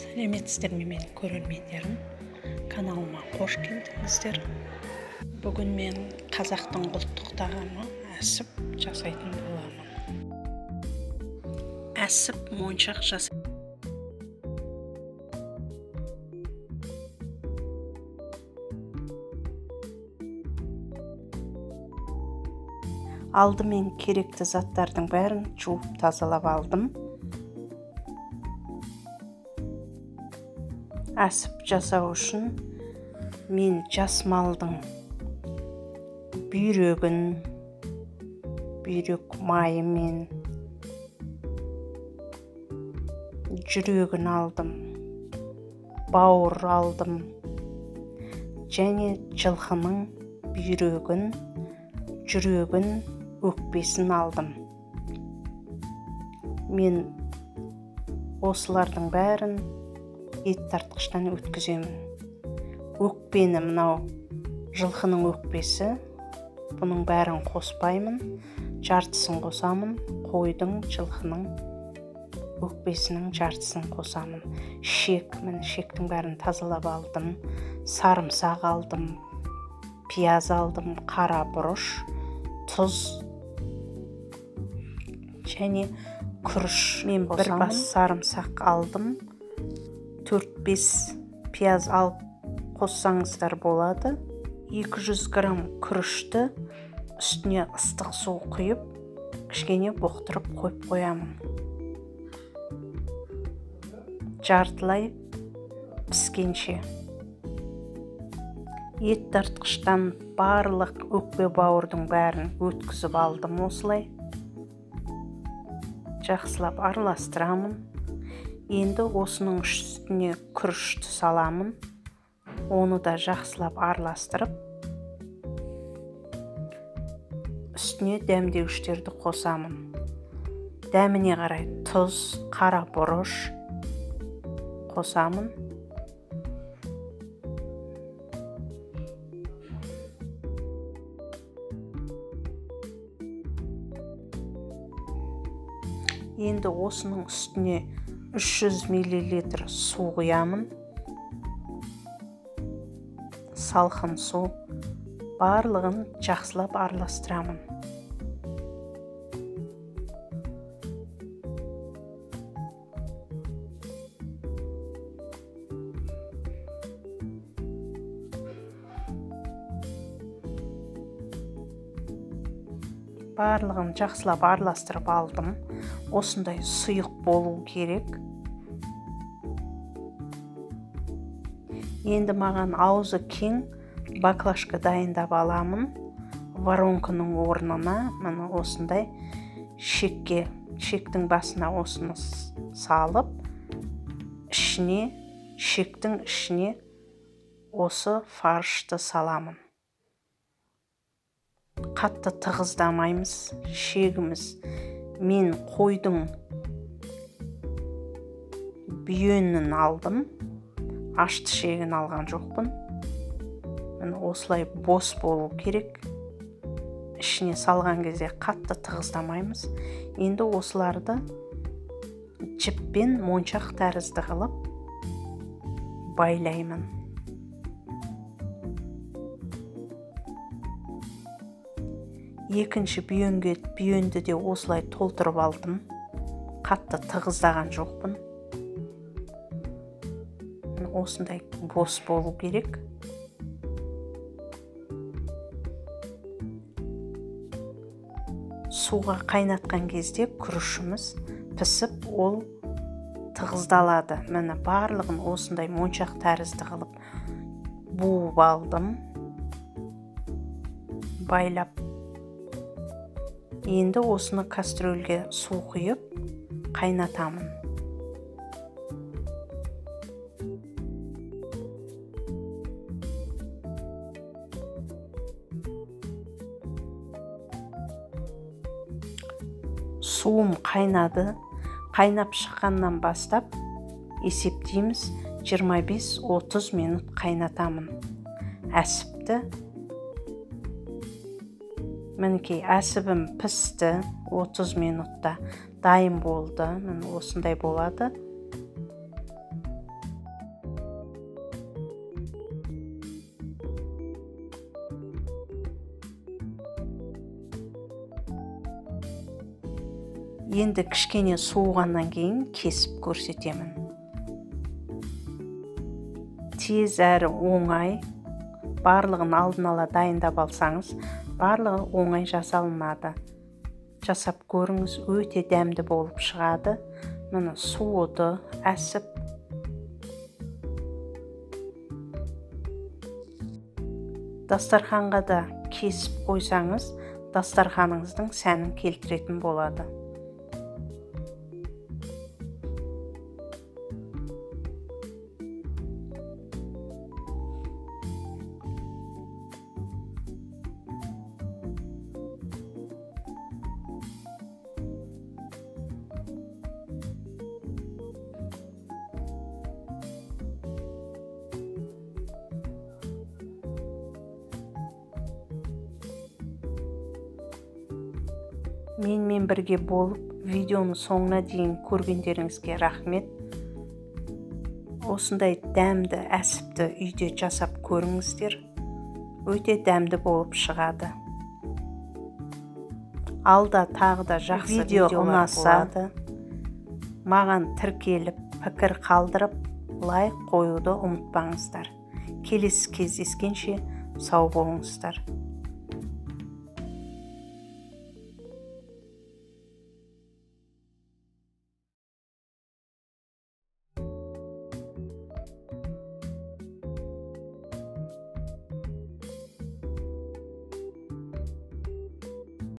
Сәлеметсіздер ме, менің көрермендерім? Каналыма қош келдіңіздер. Бүгін мен қазақтың ұлттық тағамы әсіп жасайтын боламын. Әсіп моншақ жасай. Алдымен керекті заттардың бәрін жуып тазалап алдым. Әсіп жасау үшін мен жас малдың бүйрегін, бүйрек майымен жүрегін алдым, бауыр алдым және жылқының бүйрегін, жүрегін, өкпесін алдым. Мен осылардың бәрін ет тартқыштан өткіземін. Өкпені, мынау жылқының өкпесі, бұның бәрін қоспаймын, жартысын қосамын. Қойдың, жылқының өкпесінің жартысын қосамын. Шек, міне шектің бәрін тазалап алдым. Сарымсақ алдым, пияз алдым, қара бұрыш, тұз және күріш. Мен бір бас сарымсақ алдым, 4-5 пияз алып қоссаңыздар болады. 200 грамм күрішті үстіне ыстық су құйып, кішкене бұқтырып қойып қоямын. Жартылай піскенше. Ет тартқыштан барлық өкпе бауырдың бәрін өткізіп алдым осылай. Жақсылап араластырамын. Енді осының үстіне күрішті саламын. Оны да жақсылап араластырып, үстіне дәмдеуіштерді қосамын. Дәміне қарай тұз, қара бұрыш қосамын. Енді осының үстіне 300 мл су құямын. Салқын су. Барлығын жақсылап араластырамын. Барлығын жақсылап араластырып алдым. Осындай сұйық болу керек. Енді маған аузы кең баклажка дайындап аламын. Воронканың орнына міне осындай шекке, шектің басына осыны салып, ішіне, шектің ішіне осы фаршты саламын. Қатты тығыздамаймыз шегіміз. Мен қойдың бүйенін алдым, ашты шегін алған жоқпын. Міне осылай бос болу керек. Ішіне салған кезде қатты тығыздамаймыз. Енді осыларды жіппен моншақ тәрізді қылып байлаймын. Екінші бүйенді де осылай толтырып алдым. Қатты тығыздаған жоқпын. Осындай бос болу керек. Суға қайнатқан кезде күрішіміз пісіп, ол тығыздалады. Міне барлығын осындай моншақ тәрізді қылып буып алдым, байлап. Енді осыны кастрюльге су құйып қайнатамын. Суым қайнады. Қайнап шыққаннан бастап есептейміз, 25-30 минут қайнатамын әсіпті. Мінекей әсібім пісті, 30 минутта дайын болды. Міне осындай болады. Енді кішкене суығаннан кейін кесіп көрсетемін. Тез әрі оңай. Барлығын алдын ала дайындап алсаңыз, барлығы оңай жасалынады. Жасап көріңіз, өте дәмді болып шығады. Міне суыды, әсіп. Дастарханға да кесіп қойсаңыз, дастарханыңыздың сәнін келтіретін болады. Менімен бірге болып, видеоның соңына дейін көргендеріңізге рахмет. Осындай дәмді әсіпті үйде жасап көріңіздер. Өте дәмді болып шығады. Алда тағы да жақсы видео ұнаса, маған тіркеліп, пікір қалдырып, лайк қоюды ұмытпаңыздар. Келесі кездескенше сау болыңыздар.